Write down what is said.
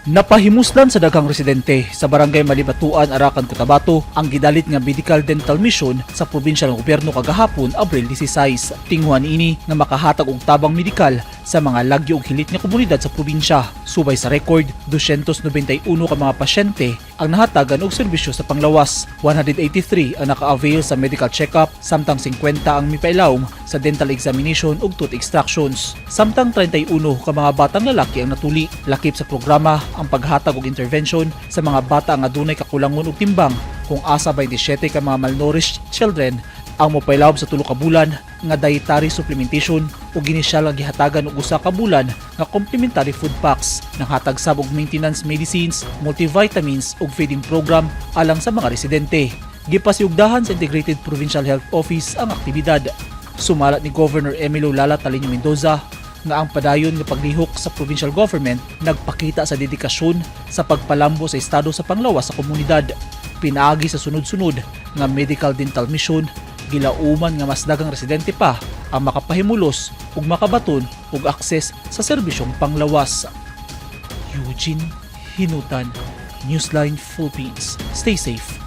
Napahimuslan sa daghang residente sa Barangay Malibatuan, Arakan, Cotabato ang gidalit nga Medical Dental Mission sa probinsya ng gobyerno kagahapon, Abril 16. Tinguhaan ini nga makahatag og tabang medikal sa mga lagyo ug hilit nga komunidad sa probinsya. Subay sa record, 291 ka mga pasyente ang nahatagan og serbisyo sa panglawas. 183 ang naka-avail sa medical check-up, samtang 50 ang mipailawom sa dental examination ug tooth extractions. Samtang 31 ka mga batang lalaki ang natuli. Lakip sa programa ang paghatag og intervention sa mga bata nga dunay kakulangon og timbang, kung asa 27 ka mga malnourished children ang mopailawom sa 3 ka bulan nga dietary supplementation ug inisyal nga gihatagan og 1 ka bulan nga complementary food packs, nanghatag sab og maintenance medicines, multivitamins ug feeding program alang sa mga residente. Gipasiugdahan sa Integrated Provincial Health Office ang aktibidad. Sumalat ni Governor Emilio Lala Taliño Mendoza nga ang padayon nga paglihok sa provincial government nagpakita sa dedikasyon sa pagpalambo sa estado sa panglawas sa komunidad. Pinaagi sa sunod-sunod nga medical dental mission, gilauman nga mas daghang residente pa ang makapahimulos ug makabaton og akses sa serbisyong panglawas. Eugene Hinutan, Newsline Philippines. Stay safe.